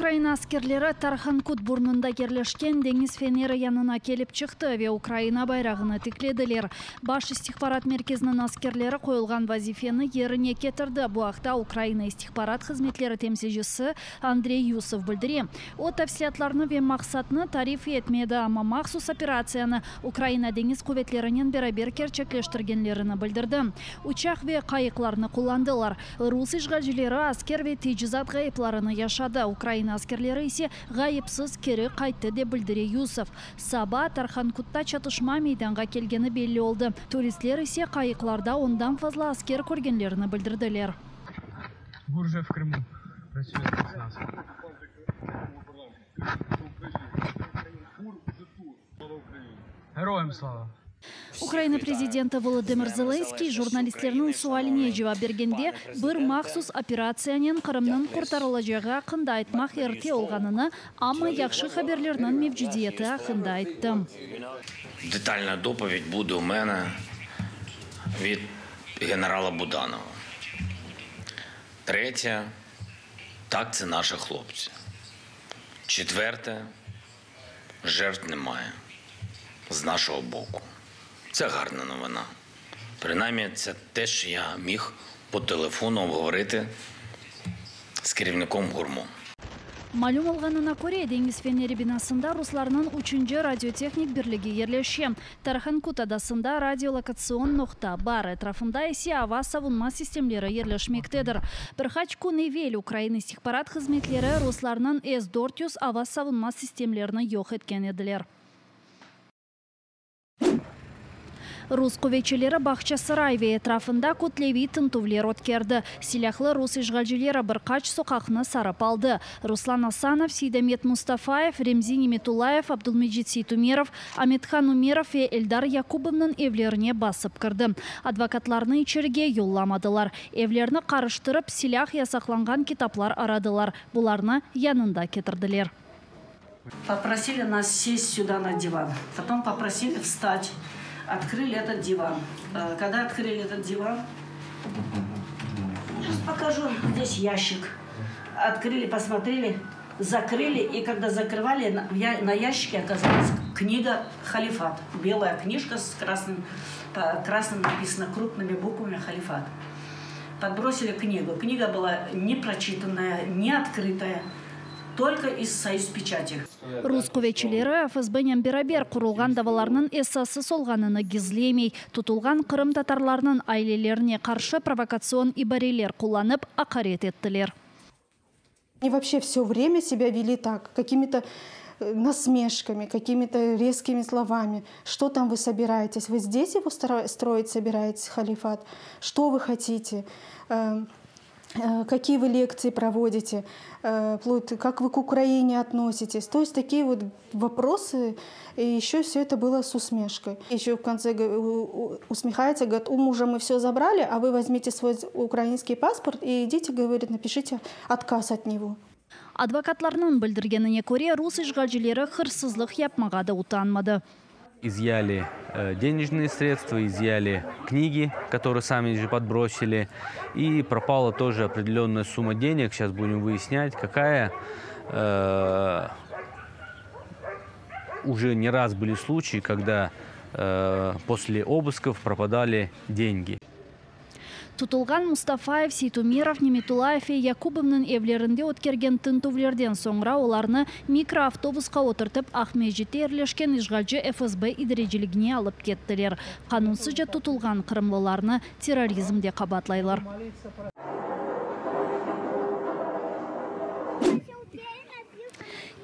Ukraina askerleri Tarhankut burnunda yerleşken deñiz feneri yanına kelip çıqtı ve Ukraina bayrağını tiklediler. Baş istihbarat merkeziniñ askerleri qoyulğan vazifeni yerine ketirdi. Bu aqta Ukraina istihbarat hızmetleri temsilcisi Andrey Yusov bildire. O, tafsilâtlarnı ve maqsatnı tarif etmedi, amma mahsus operatsiyanı Ukraina deñiz quvetlerinen beraber kerçekleştirgenlerini bildirdi. Uçaq ve qayıqlarnı qullandılar. Rus işğalcileri asker ve tecizat ğayıplarını yaşadı, Ukraina askerleri ise ğayıpsız keri qayttı, dep bildire Yusov. Saba Tarhankutta çatışma meydanğa kelgeni belli oldı, turistler ise qayıqlarda ondan fazla asker körgenlerini bildirdiler. Ukraina prezidenti Volodımır Zelenskıy jurnalistlerniñ sualine cevap bergende, bir mahsus operatsiyanen Qırımnıñ qurtarılacağı aqqında aytmaq erte olğanını, amma yahşı haberlerniñ mevcudiyeti aqqında ayttı. Detalna dopoved bude u mene vid generala Budanova. Tretye, tak, tse naşi hloptsi. Çetverte, Жертв немає з нашого боку. Це гарна новина. Принаймні, це те, що я міг по телефону обговорити з керівником ГУРМО. Malüm olğanına köre, deñiz feneri binasında ruslarnıñ üçünci radiotehnik birligi yerleşe. Tarhankut adasında radiolokatsion noqta bar, etrafında ise ava savunma sistemleri yerleşmektedir. Bir qaç kün evel Ukraina istihbarat hızmetleri ruslarnıñ S 400 ava savunma sistemlerini yoq etken ediler. Rus quvetçileri Bağçasaray ve etrafında kütleviy tintüvler ötkerdi. Silâhlı rus işğalcileri bir qaç soqaqnı sarıp aldı. Ruslan Asanov, Seydamet Mustafayev, Remzi Nimetullayev, Abdulmecit Seytumerov, Amethan Umerov ve Eldar Yakubovnıñ evlerine basıp kirdi. Advokatlarnı içerige yollamadılar. Evlerni qarıştırıp, silâh yasaqlanğan kitaplar aradılar. Bularnı yanında ketirdiler. Попросили нас сесть сюда на диван. Потом попросили встать. Открыли этот диван. Э, когда открыли этот диван, сейчас покажу, здесь ящик. Открыли, посмотрели, закрыли. И когда закрывали, на ящике оказалась книга «Халифат». Белая книжка с красным, красным написано крупными буквами «Халифат». Подбросили книгу. Книга была не прочитанная, не открытая только из союз печати. Rus quvetçileri FSBnen beraber qurulğan davalarnıñ esassız olğanını gizlemey, tutulğan qırımtatarlarnıñ ailelerine qarşı provokatsion ibareler qullanıp aqaret ettiler. Они вообще все время себя вели так, какими-то э, насмешками, какими-то резкими словами. Что там вы собираетесь? Вы здесь его строить собираетесь, халифат? Что вы хотите? Эм, э, какие вы лекции проводите, э, как вы к Украине относитесь. То есть такие вот вопросы, и еще все это было с усмешкой. Еще в конце усмехается, говорит, у мужа мы все забрали, а вы возьмите свой украинский паспорт и идите, говорит, напишите отказ от него. Advokatlarnıñ bildirgenine köre, rus işğalcileri hırsızlıq yapmağa da utanmadı. Изъяли э, денежные средства, изъяли книги, которые сами же подбросили. И пропала тоже определенная сумма денег. Сейчас будем выяснять, какая. Э, уже не раз были случаи, когда э, после обысков пропадали деньги. Tutulğan Mustafayev, Seytumerov, Nimetullayev ve Yakubovnıñ evlerinde ötkergen tintüvlerden soñra olarnı mikroavtobusqa oturtıp Aqmescitte yerleşken işğalci FSB idareciligine alıp kettiler. Qanunsızca tutulğan qırımlılarnı terrorizmde qabaatlaylar.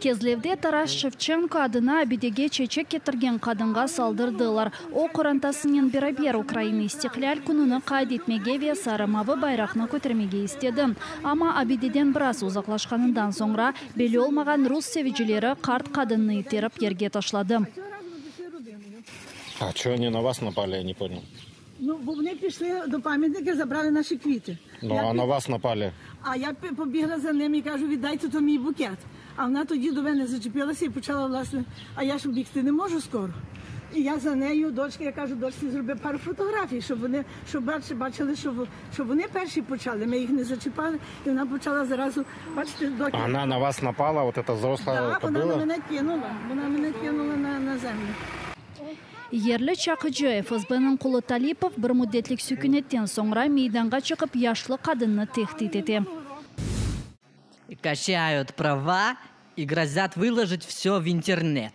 Kezlevde Taras Şevçenko adına abidege çeçek ketirgen qadınğa saldırdılar. O, qorantasınen beraber Ukraina İstiqlâl kününi qayd etmege ve sarı-mavı bayraqnı kötermege istedi. Amma abideden biraz uzaqlaşqanından soñra, belli olmağan rus sevicileri qart qadınnı iterip yerge taşladı. A ço oni na vas napali, ya ne ponyal? Ну, бо вони пішли до пам'ятника, забрали наші квіти. Ну, Я а на вас напали. А я побігла за ними і кажу, віддайте то мій букет. А вона тоді до мене зачепилася і почала, власне, а я ж бігти не можу скоро. І я за нею, дочка, я кажу, дочці, зроби пару фотографій, щоб вони щоб бачили, що, що вони перші почали. Ми їх не зачіпали, і вона почала зразу, бачите, доки. Она на вас напала, вот эта взрослая Так, вона на кобыла? мене кинула. Вона мене кинула на землю. Yerli çaqıcı FSBniñ qulı Talipov bir müddetlik sükünetten soñra meydanğa çıqıp yaşlı qadınnı tehdit ete. Качают права и грозят выложить все в интернет.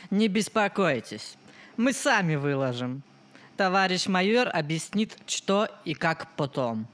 Не беспокойтесь, мы сами выложим. Товарищ майор объяснит, что и как потом.